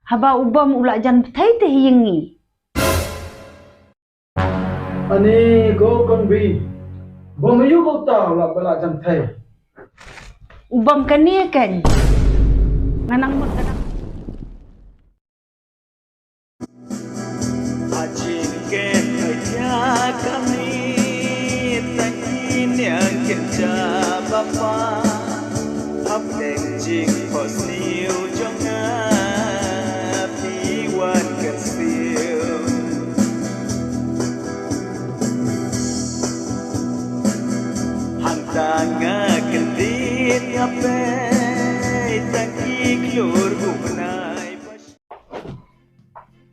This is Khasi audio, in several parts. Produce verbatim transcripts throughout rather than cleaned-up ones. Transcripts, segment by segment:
Haba u bam u la jan bthei te hi ïa ngi. Ani ko kong bi. Bam ïa u ta la ba la jan bthei. U bam kane kan. Nga nang mut ka dang.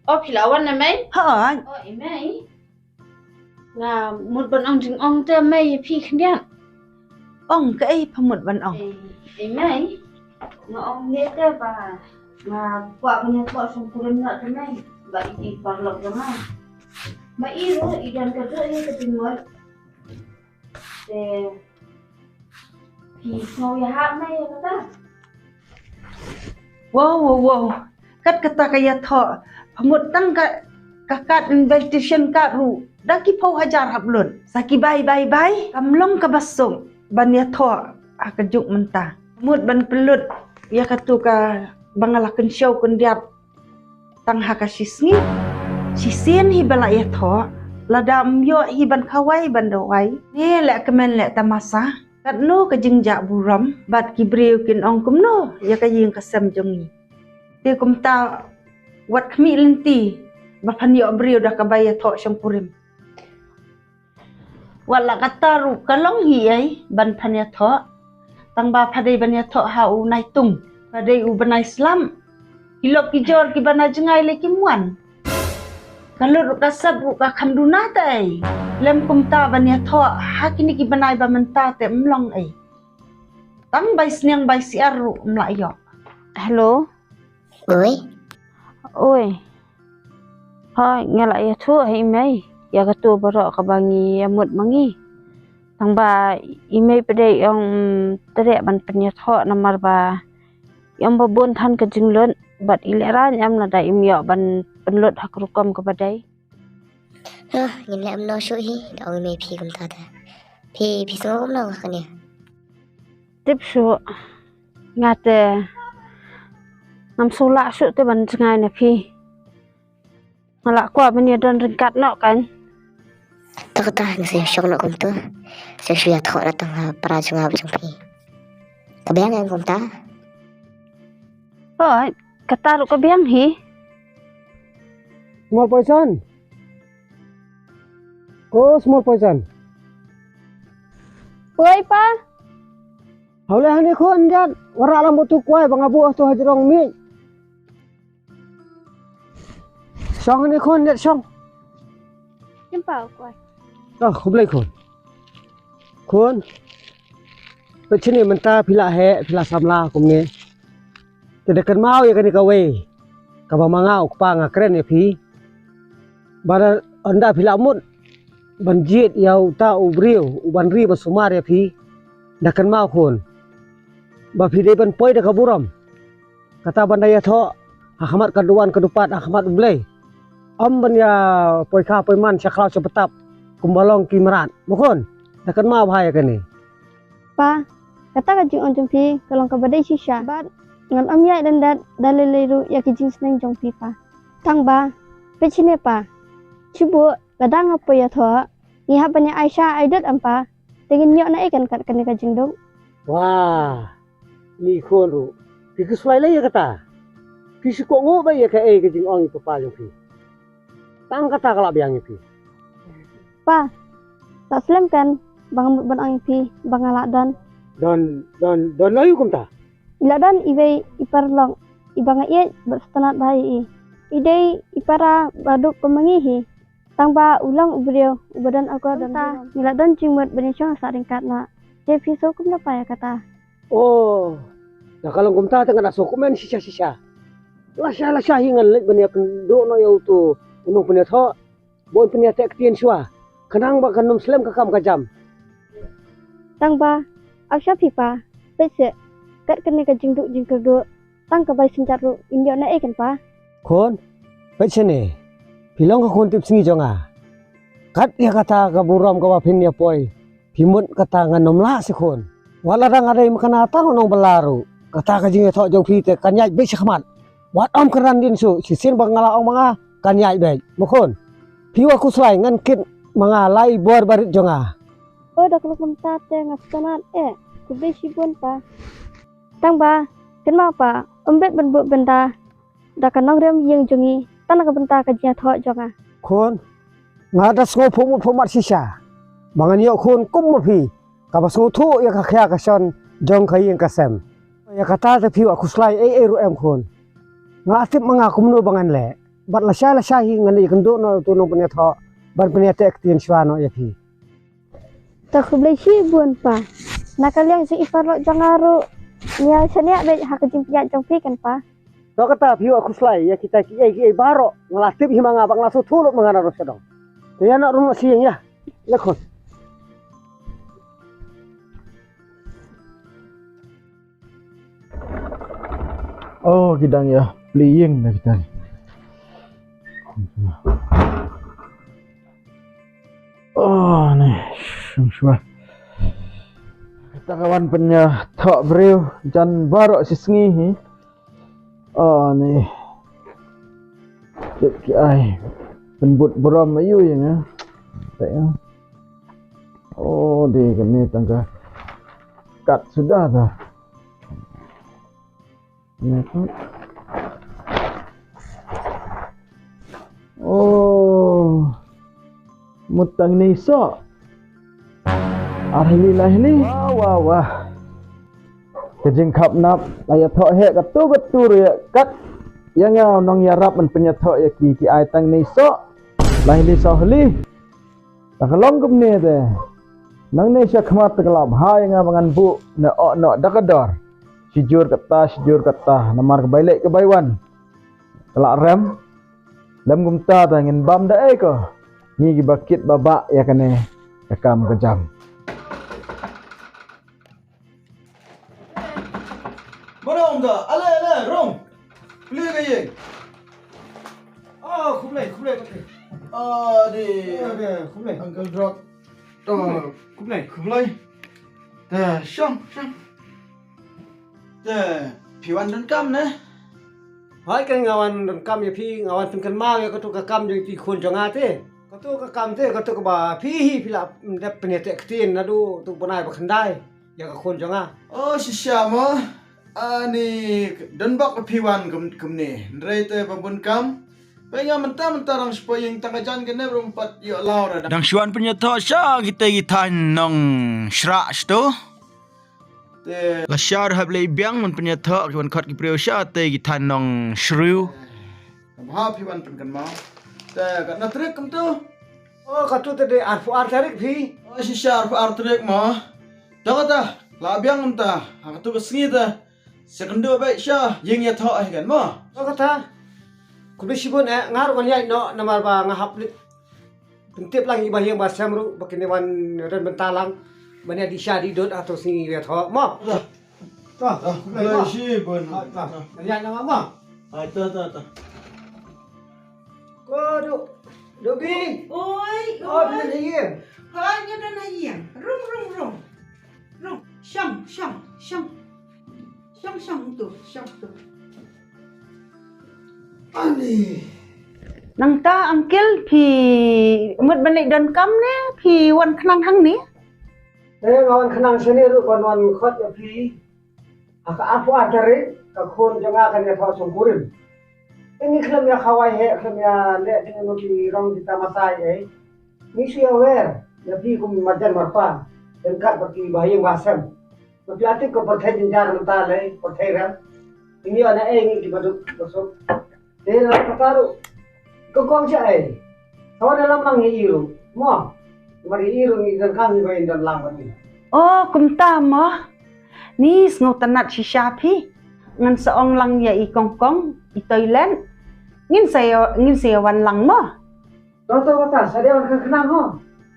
O phi la wan na mei? Hooid. O i mei. Nga mut ban ong jingong te mei phi khyndiat. Ong kaei pha mut ban ong? Ei, ei mei. Nga ong ne te ba nga kwah ban ïa kwah shongkurim na te mei. Ba i ti paralok jong nga. Ma i ruh i don ka jingmut. Te phi sngew ïahap ne ïa kata? Wow, wow, wow. Kat kata ka ïathoh. Pha mut tang ka, ka kad invitation card ruh da ki phew hajar hap lut. Sa ki bai, bai, bai. Kam long kaba suk ban ïathoh ha ka juk mynta. Pha mut ban pynlut ïa katu kaba nga la kynshew kyndiat. Tang ha ka shisngi shisien hi ba la ïathoh, lada ym ïoh hi ban khawai ban duwai. Ne leh kmen leh tamasa, katno ka jingjah burom, bad ki briew kin ong kumno ïa ka ïing ka sem jong ngi. Te kumta wat khmih lynti ba phan ïoh briew da kaba ïathoh shongkurim. Wat la kata ruh ka long hi ei ban phan ïathoh. Tang ba pha dei ban ïathoh ha u naitung, pha dei u bnai slap. Ki lok ki jor ki bnai jngai lei kim wan. Ka lut ruh ka sep ruh ka kham duna te ei. Lem kumta ban ïathoh ha kine ki bnai ba mynta te ym long ei. Tang bai sniang bai siar ruh ym lah ïoh. Hello. Oi. Oi. Hooid, nga la ïathuh ha i mei ïa katu baroh kaba ngi ïamut ma ngi. Tang ba i mei pat dei i ong, mm, treh ban pynïathoh namar ba i ong ba bun than ka jinglut bad i lehraiñ em lada im ïoh ban pynlut ha ka rukom kaba dei. Huh, ngin leh kumno shuh hi, da ong i mei phi kumta te. Phi, phi sngew kumno ha kane? Tip shuh. Nga te ngam sngewlah shuh te ban jngai na phi. Nga la kwah ban ïadon ryngkat noh kan. To kata nga sa shong noh kumto. Sa shu ïathoh na tang ha para jong nga bad jong phi. Ka biang ïa nga kumta? Hooid, kata ruh ka biang hi. Small Poison. Ko Small Poison. Oi pa. Hau leh hangne khun, ïa, wanrah lang bad utu u kwai ba nga buh ha utu u hajrong mih. Shong hangne khun, ïa, shong. Ïa pa u kwai. Oh, khublei khun. Khun. Peit shane mynta phi la heh, phi la samla kumne. Te da kynmaw ïa kane kawei kaba ma nga u kpa nga kren ïa phi. Ba da ynda phi la mut ban jied ïa uta u briew uban ri ban sumar ïa phi, da kynmaw khun ba phi dei ban poi da ka burom. Kata ban da ïathoh ha khmat ka duwan ka dupat ha khmat U Blei. Ym ban ïa poi kha poi man sha khlaw sha btap kumba long ki mrad. Mo khun, da kynmaw bha ïa kane. Pa, kata ka jingong jong phi ka long kaba dei shisha. Bad ngan ym ïaid lyndet da lei lei ruh ïa ki jingsneng jong phi pa. Tang ba, peit shane pa. Shu buh, lada nga poi ïathoh, ngi hap ban ïa ai sha ai dud em pa. Te ngin ïoh na ei kan kat kane ka jingduk. Wah, ni khun ruh. Phi khuslai lei ïa kata. Phi shu kohnguh bha ïa kaei ka jingong i papa jong phi. Tang kata ka la biang ïa phi. Pa, la slem kan ba nga mut ban ong ïa phi ba nga la don. Don, don, don la ïa kumta. I la don iwei i paralok iba nga ïeit bad sngewtynnat bha ïa i. I dei i para ba duk kum ma ngi hi. Tang ba u long u briew uba don akor don burom. Ngi la don jingmut ban ïashong sah ryngkat noh. Te phi sngew kumno pa ïa kata? Oh, da ka long kumta te nga da sngewkmen shisha shisha. Lashai lashai hi ngan leit ban ïakynduh noh ïa utu u nongpynïathoh. Ba un pynïateh ktien shuwa. Khnang ba kan ym slem ka kam ka jam. Tang ba, ap sha phi pa, peit seh, kat kane ka jingduk jingkyrduh, tang ka bai synjat ruh, in ïoh na ei kan pa. Khun, peit shane. Phi long ka khun tipsngi jong nga. Kat ïa kata ka burom kaba phin ïa poi, phi mut kata ngan ym lah seh khun. Wat la dang adei ma kane tang u nongbylla ruh, kata ka jingïathoh jong phi te kan ïaid beit shakhmat. Wat ym kren dien shuh, shisien ba nga la ong ma nga, kan ïaid beit. Mo khun, phi wat khuslai, ngan kit ma nga lai bor barit jong nga. O, da ka lok mynta te nga sngewtynnat eh. Khublei shibun pa. Tang ba, kynmaw pa, ym bit ban buh bynta da ka nongrim ïing jong ngi, tang na ka bynta ka jingïathoh jong nga. Khun, nga da sngewphuh mut phuh mat shisha ba ngan ïoh khun kum ma phi, kaba sngewthuh ïa ka khia ka shon jong ka ïing ka sem. Ïa kata te phi wat khuslai ei ei ruh em khun. Nga tip ma nga kumno ba ngan leh. Bad lashai lashai hi ngan ïakynduh noh utu u nongpynïathoh ban pynïateh ktien shuwa noh ïa phi. Te khublei shibun pa. Na ka liang jong i paralok jong nga ruh, ngi ïa shaniah beit ha ka jingpynïaid jong phi kan pa. To kata phi wat khuslai ïa kita kiei kiei baroh, nga la tip hi ma nga ba nga la sngewthuh lut ma nga naduh sha dong. Te ïa noh rung noh sha ïing ïa. Leh khun. Oh, ki dang ïa plie ïing na kita. Oh, ni, shum shwa. Kita ka wan pynïathoh briew jan baroh shi sngi hi. Oh, ni. Tip ki ai pynbud burom aïu ïa nga. Tengok. Oh, dei kane tang ka kat suda ta. Kane kat. Oh. Mut tang ne soh. Ar hili lai hili. Wah, wah, wah. Ka jingkhap nap la ïathoh heh katto katto ruh ïa kat ïa nga u nongïarap ban pynïathoh ïa ki, ki ai tang ne soh. Lai hili saw hili. Te ka long kumne te. Nangne sha khmat te ka la bha ïa nga ba ngan buh ne oh noh da ka dor. Shijur kata, shijur kata. Namar ka bai leit ka bai wan. Ka la rem. Lem kumta te ngin bam da ei ko. Ngi kiba kit ba bah ïa kane ka kam ka jam. Mano ong da, ale, ale, rung. Plie ka ïing. Oh, khublei, khublei, khublei. Ah, di. Khublei, khublei. Uncle Drop. To, khublei, khublei. Te, shong, shong. Te, phi wan donkam ne? Hooid, kan nga wan donkam ïa phi, nga wan pynkynmaw ïa katu ka kam jong i khun jong nga te. Katu ka kam te, katu kaba phi hi phi la dep pynïateh ktien naduh tu bnai ba khyndai. Ïa ka khun jong nga. Oh, shisha mo. Ani, don bok ba phi wan kum, kumne. Hynrei te ba bun kam. Peit nga mynta mynta dang shu poi ïing tang ka jan kane ruh ym pat ïoh law re. Dang shu wan pynïathoh sha kitei ki thaiñ Nongshrah shito. Te lashai hap leit biang ban pynïathoh ki wan khot ki briew sha tei ki thaiñ Nongshriew. Ka bha phi wan pynkynmaw. Te katno tarik kumto? Oh, katu te dei arphew ar tarik phi. Oh, shisha arphew ar tarik mo. To kata, lah biang mynta. Ha katu ka sngi te. Sa kynduh beit sha ïing ïathoh hi kan mo. To kata. Khublei shibun eh, nga ruh ngan ïaid noh namar ba nga hap leit pyntip lang ïa i bahaïing bahasem ruh ba kin wan don bynta lang ban ïadih sha dih dud ha tu sngi ïathoh mo. To, to, khublei shibun. To, to. Ngan ïaid noh mo. Ai, to, to, to. Ko Dok, Dok Bi. Oi, oi. Oh, phi don ha ïing. Hooid, nga don ha ïing. Rung, rung, rung. Rung. Shong, shong, shong. Shong, shong tu, shong tu. Ani. Nangta uncle phi mut ban leit donkam ne phi wan khnang hangne? Eh, nga wan khnang shane ruh ban wan khot ïa phi. Ha ka arphew ar tarik, ka khun jong nga kan ïathoh shongkurim. Te ngi khlem ïa khawai heh, khlem ïa leh tang ïa ki rong ki tamasha ei. Ngi shu ïa wer ïa phi kum marjan marpa. Ryngkat bad ki bahaïing bahasem. Ba phi la tip ka pyrthei jynjar mynta lei, pyrthei rem. Ngi ïa na ei ngi ki baduk basuk. Te na kata ruh. Ka kong sha ei. Sawan ïalam lang ïa i ruh. Mo. Namar ïa i ruh ngi donkam ngi ba in don lang bad ngi. Oh, kumta mo. Ni sngewtynnat shisha phi. Ngan sa ong lang ïa i kong kong, i toilet. Ngin sa ïa, ngin sa ïa wan lang mo. To to kata, sa dei wan khnang khnang ho.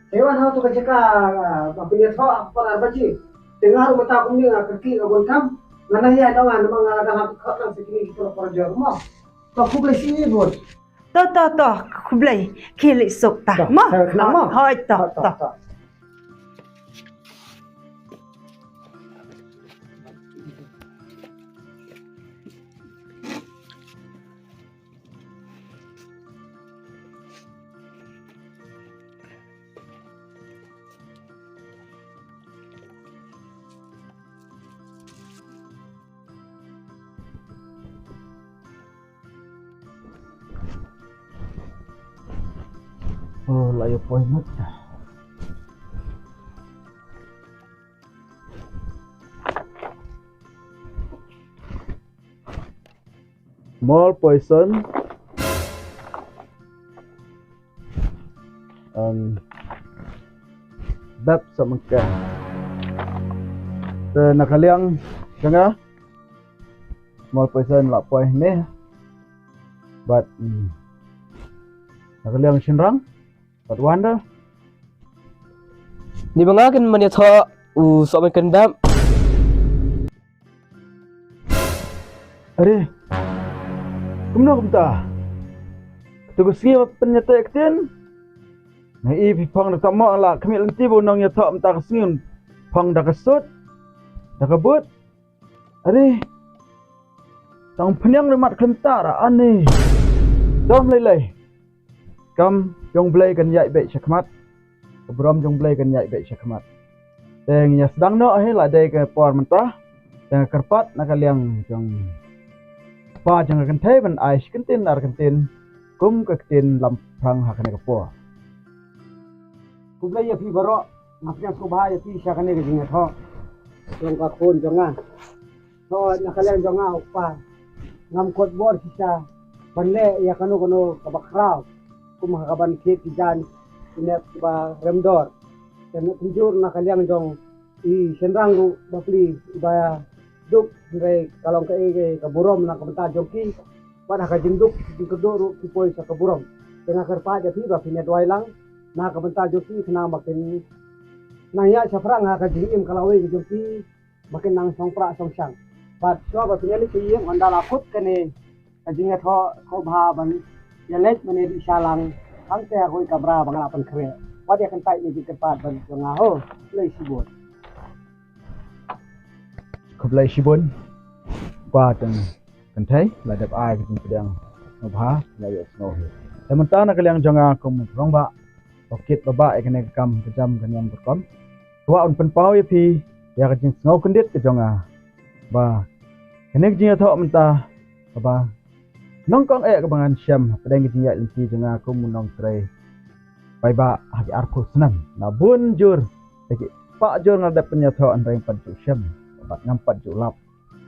Sa ïa wan ha tu ka jaka, ah, ba pynïathoh ha ka por ar baje. Te nga ruh mynta kumne nga kyrkieh nga bun kam. Nga nang ïaid noh nga namar nga la dang hap khot lang sa kine ki por por jor mo. Khublei shibun. To, to, to, khublei. Khie leit suk ta. To, mo? Hoi, hoi, to, to, to, to. Oh, la ïa poi ngut. Mol poison. Um, bep sa mengke. Te na ka liang jong nga. Mol poison la poi ne. Bad, mm, na ka liang shynrang. Bad wonder. Ni ba nga kin mane tho u sok men kin bep. Are. Kumno kumta? Katu ka sngi ba pynïateh ktien. Nga i phi phong da ka mo la khmih lynti ba u nongïathoh mynta ka sngi un phong da ka suit da ka boot. Are. Tang pynïang ri mat khlem ta ra ani. Dom lei lei. Kam jong Blei kan ïaid beit shakhmat. Ka burom jong Blei kan ïaid beit shakhmat. Te ngi ïa sdang noh hi la dei ka por mynta. Te nga kyrpad na ka liang jong pa jong ka kynthei ban ai shi kyntien ar kyntien kum ka ktien lamphrang ha kane ka por. Khublei ïa phi baroh, nga pdiang sngewbha ïa phi sha kane ka jingïathoh. Jong ka khun jong nga. To na ka liang jong nga u kpa. Ngam kot bor shisha ban leh ïa kano kano kaba khraw. Kum ha kaban thied ki jaiñ ki nep kiba rem dor. Te na kumjuh na ka liang jong i shynrang ruh bapli iba duk hynrei ka long kaei kaei ka burom na ka bynta jong ki. Bad ha ka jingduk jingkyrduh ruh ki poi sha ka burom. Te nga kyrpad ïa phi ba phin ïa duwai lang na ka bynta jong ki khnang ba kin nang ïaid shaphrang ha ka jingim ka lawei ka jong ki. Ba kin nang song pra song shang. Bad shuwa ba phin ïa leit sha ïing ynda la kut kane ka jingïathoh sngewbha ban ïa leit mane dih sha lang hangta ha kawei ka kamra ba nga la pynkhreh. Wat ïa kyntait ïa ki kyrpad ban jong nga ho. Khublei shibun. Khublei shibun. Ba tang kynthei la dep ai ka jingpdiang sngewbha la ïohsngew hi. Te mynta na ka liang jong nga kum u rangbah ba kit ba bah ïa kane ka kam ka jam ka niam ka rukom. Kwah un pynpaw ïa phi ïa ka jingsngew kyndit ka jong nga ba kane ka jingïathoh mynta kaba nyngkong eh kaba ngan shem hapdeng ka jingïaid lynti jong nga kum u nongtrei paidbah ha ki arphew snem. Na bun jur, ha ki spah jur nga la dep pynïathoh hynrei ngam pat ju shem bad ngam pat ju lap.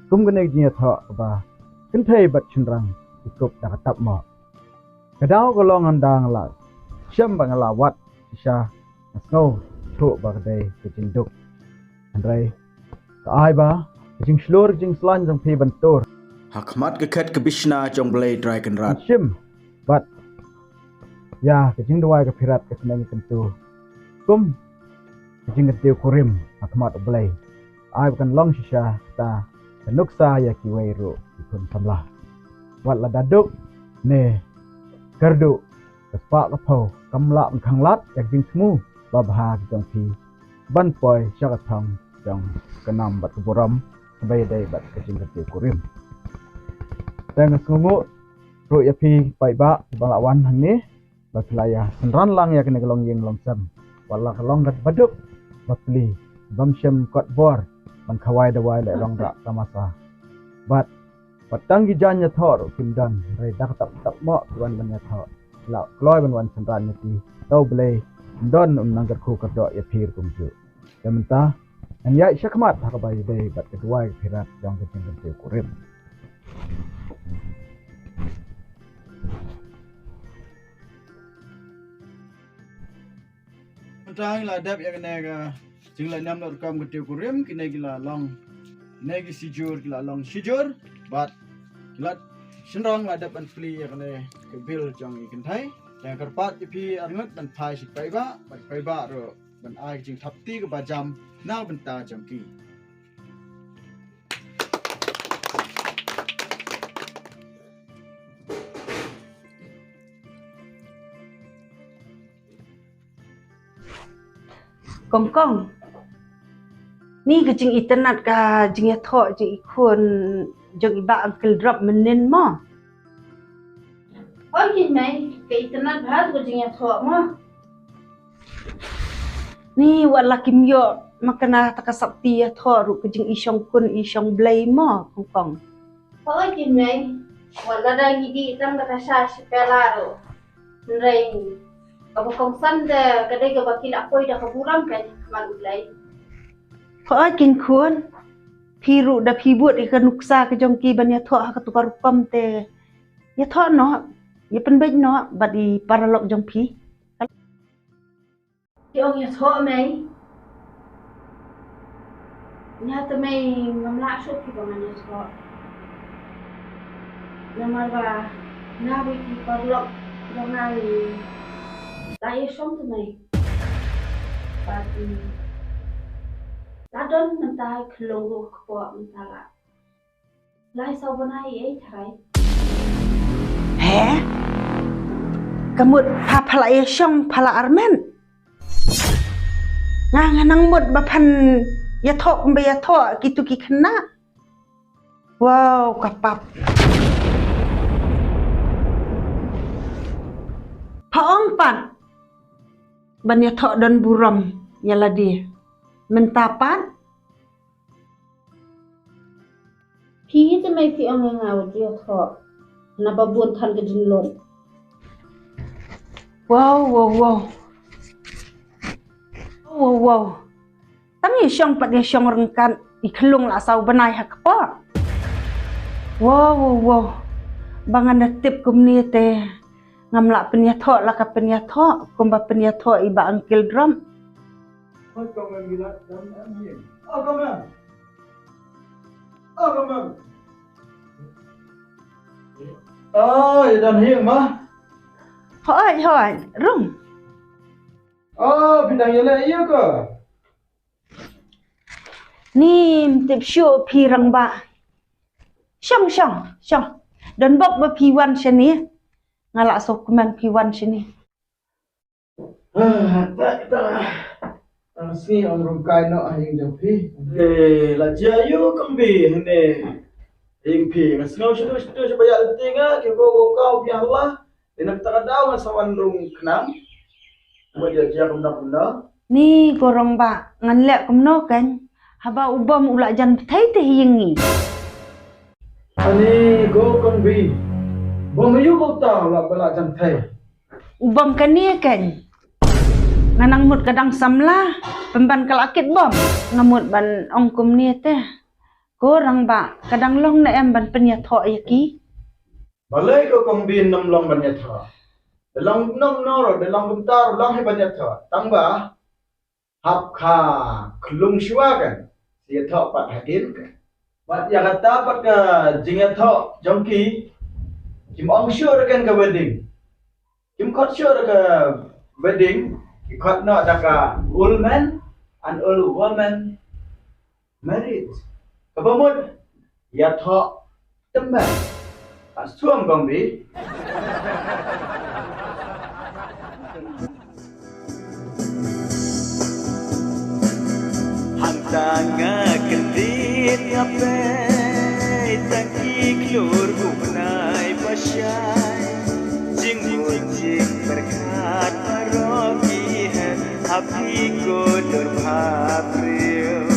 Kum kane ka jingïathoh kaba kynthei bad shynrang ki kup da ka tap mo. Ka daw ka long ynda nga la shem bad nga la wad shisha nga sngewthuh ba ka dei ka jingduk. Hynrei ka ai ba ka jingshlur ka jingslaiñ jong phi ban tur ha khmat ka khet ka bishna jong Blei Trai Kynrad. Shim bad ïa ka jingduwai ka phirat ka sneng ka kyntu kum ka jingkyntiew kurim ha khmat U Blei. Ai ba kan long shisha kata ka nuksa ïa kiwei ruh ki khun samla. Wat la da duk ne kyrduh ka spah ka phew kam lah ban khanglad ïa ka jingthmu babha ka jong phi ban poi sha ka thong jong ka nam bad ka burom kaba ïadei bad ka jingkyntiew kurim. Te nga sngewnguh ruh ïa phi paidbah ba la wan hangne ba phi la ïa synran lang ïa kane ka longïing longsem. Wat la ka long kaba duk bapli bym shym kot bor ban khawai dawai leh long rah tamasa. Bad wat tang ki jaiñ ïathoh ruh kim don hynrei da ka tap tap mo ki wan ban ïathoh. La kloi ban wan synran ïa phi. To U Blei un don un nang kyrkhu kyrdoh ïa phi ruh kumjuh. Te mynta ngan ïaid shakhmat ha kaba ïadei bad ka duwai ka phirat jong ka jingkyntiew kurim. Mynta ngi la dep ïa kane ka jingleh niam leh rukom kyntiew kurim, kine ki la long, kine ki shijur ki la long shijur bad ki la shynrang la dep ban plie ïa kane ka bill jong i kynthei. Te nga kyrpad ïa phi arngut ban phai sha ki paidbah bad ki paidbah ruh ban ai ka jingthap kti kaba jam na ka bynta jong ki. Kong Kong. Ni ka jingitynnad ka jingïathoh jong i khun jong i bah Uncle Drop mynnin mo. Oi ki mei, ka itynnad bha ka jingïathoh mo. Ni wat la kim ïoh ma kane ta ka sopti ïathoh ruh ka jingïashong khun ïashong blei mo Kong Kong. Oi ki mei, wat la da ngi dih tang da ka sha shi pela ruh. Hynrei kaba kongsan te ka dei kaba ki la poi da ka burom ka ha khmat U Blei. Hooid kong khun. Phi ruh da phi bud ïa ka nuksa ka jong ki ban ïathoh ha katu ka rukom te. Ïathoh noh, ïa pynbeit noh bad i paralok jong phi. Ki ong ïathoh mei. Nia te mei ngam lah shuh phi ba ngan ïathoh. Namar ba nga bad ki paralok jong nga ngi la ïashong te mei. Bad la don mynta khyllung ruh kpoh mynta la. Lai saw bnai ei tharai. He? Ka mut pha pha la ïashong pha la armet. Nga nga nang mut ba phan ïathoh kumba ïathoh kitu ki khynnah. Wow, ka pap. Pha ong pat ban ïathoh don burom ïa lade. Mynta pat Phi te mei phi ong ïa nga wat ïathoh. Naba bun than ka jinglong. Wow, wow, wow. Wow, wow. Tang ïashong pat ïashong ryngkat i khlung la saw bnai ha kpoh. Wow, wow, wow. Ba ngan da tip kumne te ngam lah pynïathoh la ka pynïathoh kumba pynïathoh i bah Uncle Drop. Hooid kong mem, ngi la don hieng. Oh kong mem. Oh kong mem. Oh, ïa don hieng ma. Hooid hooid, rung. Oh, phi dang ïaleh ïa ka. Ym tip shuh phi Rangbah. Shong shong shong. Don bok ba phi wan shane. Nga la sngewkmen phi wan shane. Ah, ta ta. Tang sngi ong rung kai noh ha ïing jong phi. Eh, la jia ïa u kong Bi hangne ha ïing phi. Nga sngew shuh shuh shuh ba ïa lynti nga ki ko ko kau phi ha la. Dei na kata ka daw nga sa wan rung khnang. Ba ïa jia kumno kumno. Ni ko Rangbah ngan leh kumno kan. Haba u bom u la jan bthei te ha ïing ngi. Ani ko kong Bi. Bom ïa u ko ta la ba la jan bthei. U bom kane kan. Nga nang mut ka dang samla pynban ka la kit bom. Nga mut ban ong kumne te. Ko Rangbah ka dang long ne em ban pynïathoh ïa ki. Balei ko kong Bi ym long ban ïathoh. Da long nong nor da long kumta long hi ban ïathoh. Tang ba hap kha khlung shuwa kan. Ïathoh pat hadien kan. Bad ïa kata pat ka jingïathoh jong ki. Kim ong shuh re kan ka wedding. Kim khot shuh re ka wedding. Ki khot noh da ka old man and old woman married. Kaba mut ïathoh tymmen. Ka sum kong Bi. Hangta nga kyndit nga peit tang ki khlur u bnai ba shai. Jingmut jingpyrkhat baroh ki heh ha phi ko dur bhabriew.